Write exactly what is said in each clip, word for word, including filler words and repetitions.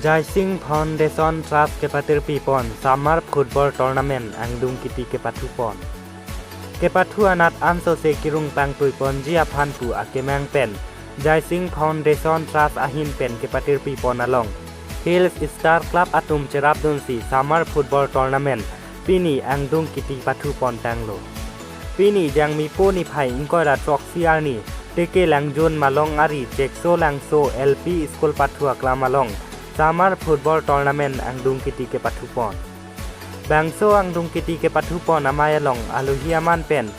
Jaising Foundation Trust kepatirpi pon Summer Football Tournament angdung kiti kepathu pon. Kepathu anat ansose kirung pangtui ponji aphan pu akemang pen Jaising Foundation Trust ahin pen kepatirpi pon along Hills Star Club atum cherapdunsi Summer Football Tournament pini angdung kiti pathu pon tanglo. Pini Jangmipo niphai ingkoi ra throksi arni Teke Langjun Malong Ari Chekso Langso L P School pathu aklam along Summer Football Tournament angdung kiti kepathu pon. Bangso angdung kiti kepathu pon amei along aluhi aman pen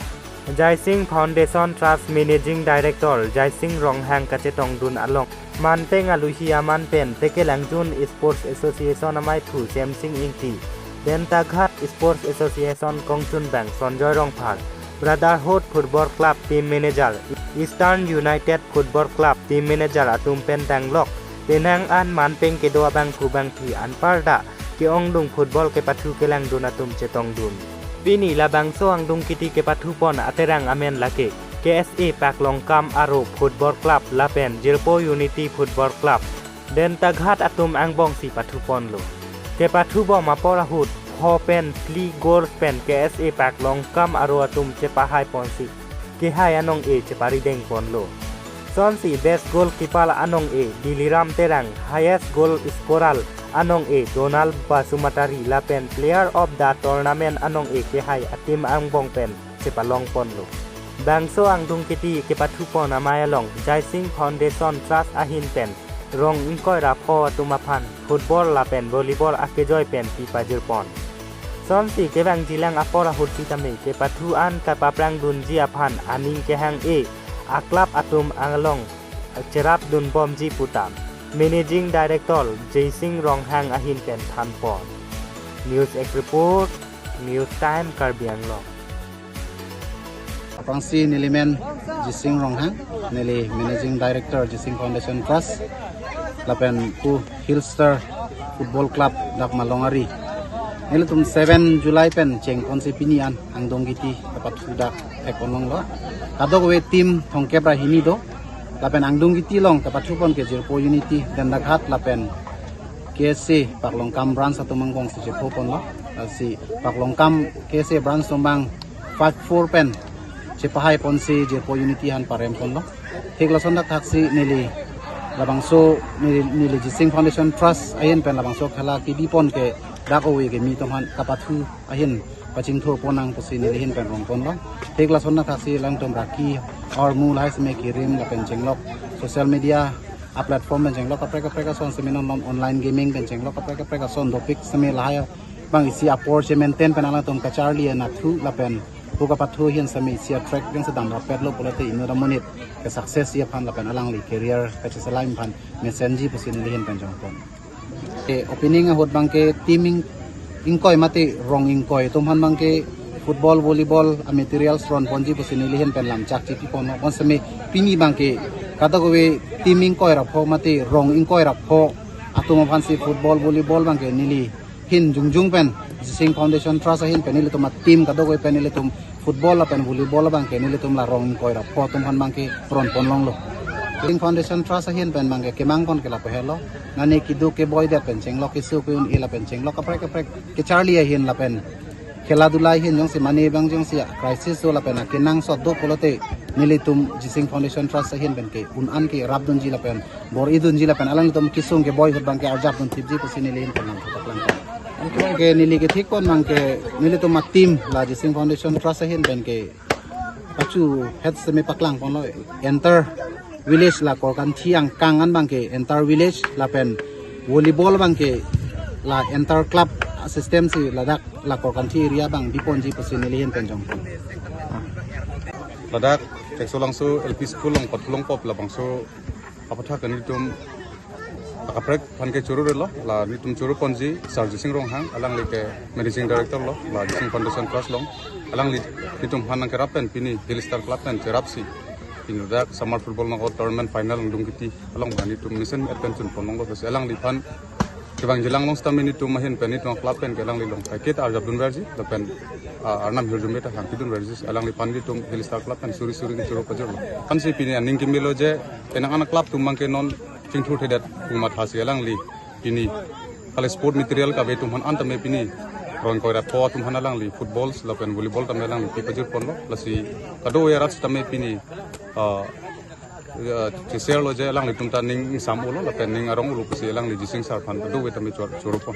Jaising Foundation Trust Managing Director Jaising Ronghang kachetongdun along manpeng aluhi aman pen Teke Langjun Sports Association ameiphu Semsing Ingti, Dentaghat Sports Association kongchunbang Sonjoy Rongphar, Brotherhood Football Club Team Manager, Eastern United Football Club Team Manager atum pen tanglok penang an manpeng kedo abangphu bangphi anparta ke-ongdung football kepathu kelangdun atum chetongdun. Pini labangso angdung kiti kepathu pon aterang amen lake K S A Paklongkam Aro Football Club lapen Jirpo Unity Football Club, Dentaghat atum angbongsi pathu ponlo. Kepathu bom apor ahut pho pen phli goals pen K S A Paklongkam Aro atum chepahai ponsi kehai anong-e cheparideng ponlo. Sonsi best goalkeeper anong-e Diliram Terang, highest goal scorer anong-e Donald Basumatary lapen player of the tournament anong-e kehai a-team angbong pen chepalong ponlo. Bangso angdung kiti kepathu pon amei along Jaising Foundation Trust ahin pen rong ingkoi ra pho atum aphan football lapen volleyball akejoi pen pipajir pon. Sonsi kevangjilang apor ahut sitame kepathu an kapaprangdunji aphan aning kehang-e a-club atum along cherapdun bomji puta Managing Director Jaising Ronghang ahin pen than pon. News X Report, News Time Karbi Anglong. Aphrangsi nelimen Jising Ronghang, neli Managing Director Jising Foundation Trust, lapen pu Hill Star Football Club dak Malong Ari. Nelitum seven July pen chengponsi pini an angdung kiti kepathu dak thek ponlonglo. Kadokave team thomkep ra hini do. Lapen angdung kiti along kepathu pon ke Jirpo Unity, Dentaghat lapen K S A Paklongkam branch atum angbongsi chepho ponlo. Lasi Paklongkam K S A branch atum abang five four pen chepahai ponsi Jirpo Unity aphan parem ponlo. Thik lason dak thaksi neli labangso neli, neli Jising Foundation Trust ahin pen labangso khela kebi pon ke dak ove kimi atum aphan kepathu ahin pachingthur pon nang pusi neli ahin pen rong ponlo. Thik lason dak thaksi alangtum raki armu lahai seme kirim lapen chenglok social media a-platform pen chenglok kaprek kaprek ason seme non non online gaming pen chenglok kaprek kaprek ason dopik seme lahai abang isi apor che-maintain pen alangtum kacharli anathu lapen pu kepathu ahin seme isi a-track yang sedang rapet lo pulote inut amonit ke-success ji aphan lapen alangli career kacheselam aphan mesenji pusi neli ahin pen chong pon. Ke opening ahut abang ke team ing-, ingkoi mate rong ingkoi atum aphan abang ke football, volleyball a-materials ron ponji pusi neli ahin pen lamchak chipi ponlo. Bonseme pini abang ke kadokave team ingkoi ra pho mate rong ingkoi ra pho atum aphansi football, volleyball abang ke neli ahin jongjong pen Jising Foundation Trust ahin pen nelitum a-team kadokave pen nelitum football lapen volleyball abang ke nelitum la rong ingkoi ra pho atum aphan abang ke ron ponlonglo. Jising Foundation Trust ahin pen abang ke kemang pon ke lapu helo. Nane keduk keboi det pen chenglok, keso ke-un-e lapen chenglok kaprek kaprek kecharli ahin lapen khela dhula ahin jongsi mane abang jongsi a-crisis do lapen akenangsot do pulote nelitum Jising Foundation Trust ahin pen ke un-an kerapdunji lapen bor-idunji lapen alanglitum kesung keboi ahut abang ke arjapdun thipji pusi neli ahin pen lam paklang. Anke neli kethik pon abang ke nelitum a-team la Jising Foundation Trust ahin pen ke pachu het seme paklang ponlo, enter village la Korkanthi angkang an abang ke enter village lapen volleyball abang ke la enter club system si ladak la Korkanthi area abang biponji pusi neli ahin pen chong pon. Ladak Chekso Langso L P School along pathu long pop labangso apathak nelitum akaprek aphan ke choro relo, la nelitum choro ponji Sir Jising Ronghang, alangli ke Managing Director lo la Jising Foundation Trust along. Alangli nelitum aphan nangkerap pen pini Hill Star Club pen cherapsi pini dak Summer Football Knockout Tournament final angdung kiti along nelitum mesen et pen chun ponlonglo pusi alangliphan kevangjilang along sitame nelitum ahin pen nelitum club pen ke alangli along packet arjapdun verji lapen, ah, arnam hirjume ta hangpidun verji alangliphan nelitum Hill Star Club pen suri suri nelitum choro pajirlo. Aphansi pini aning kemelo je penang an a-club atum abang ke non chingthurthedet pu mathasi alangli Pini kali sport material kave atum aphan an tame pini rongkoi rat pho atum aphan alangli football lapen volleyball tame alangli pipajir ponlo. Lasi kadokave arat tame pini, ah, ah, cheser lo je alanglitum ta ning ingsam olo lapen ning arong olo pusi alangli Jising sir aphan kadokave tame chor choro pon.